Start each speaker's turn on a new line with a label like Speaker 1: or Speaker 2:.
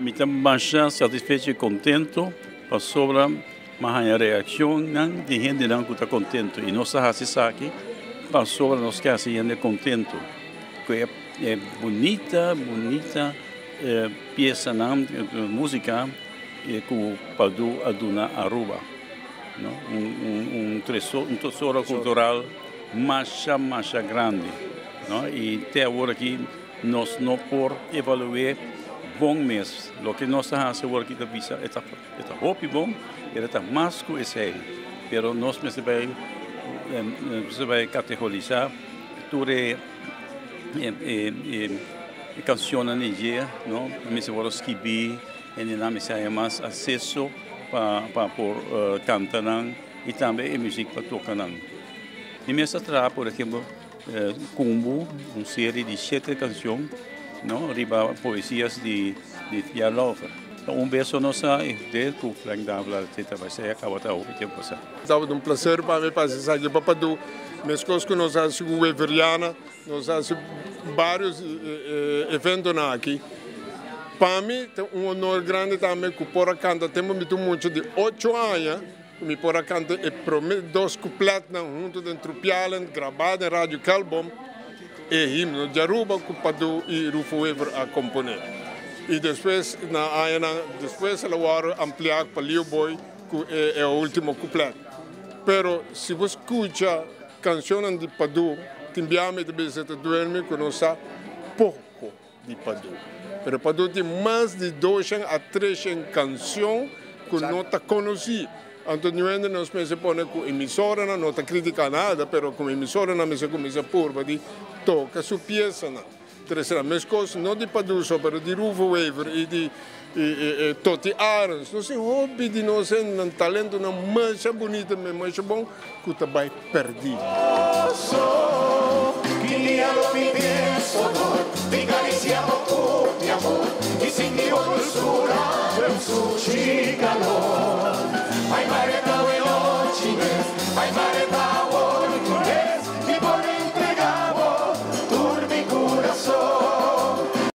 Speaker 1: Mi ta masha satisfecho y contento pasobra mi a haya reaccionnan di hendenan cu ta contento y nos ta haci esaki pasobra nos ke haci hende contento cu e bunita bunita piesanan musica cu Padu a duna Aruba no un tesoro cultural masha masha grandi no y te awor aki Nos no por evalu'é bon mes. Loke nos ta hasi awor aki ta bisa e ta e ta hopi bon, pero e ta mas ku esei. Pero nos mester bai mester bai kategorisá tur e e e kanshonnan di dje, no? Mester wòrdu skibí, hendenan mester haña mas akseso pa pa por kanta nan i tambe e muzik pa toka nan. Mi mes a traha por ehempel. Kumbu, un serie di shete cancion, no, riba poesias di di Pierre Lauffer. Un beso nos a ehde cu Frank Davila te ta bay sea caba ta hopi tempo pasa.
Speaker 2: Tabata un placer pa mi pasa esaki pa Padu. Mescos cu nos a haci cu Weveriana, nos a haci varios eventonan aki. Pa mi ta un honor grandi tambe cu por a canta tempo mi ta un mucha di ocho aña. Mi por a kanta e prome dos kupletnan huntu den Trupialen, grabá den Radio Kelbom, e himno di Aruba ku Padu i Rufo Wever a komponé. I despues na añanan despues el a wòrdu ampliá pa Leo Boy ku e último kuplet. Pero si bo skucha kanshonnan di Padu, tin bia mi ta bisa ta duel mi ku nos sa poko di Padu. Pero Padu tin mas di doshen a treshen cancion cu no ta conoci. Anto nuende nos mester pone cu emisoranan, no ta critica nada, pero cu emisoranan mester cuminsa purba di toca su piesanan. Tresera mescos no di Padu so, pero di Rufo Wever y di Toti Arends. Nos tin hopi di nos hendenan talentonan masha bunita, masha bon cu ta bay perdi.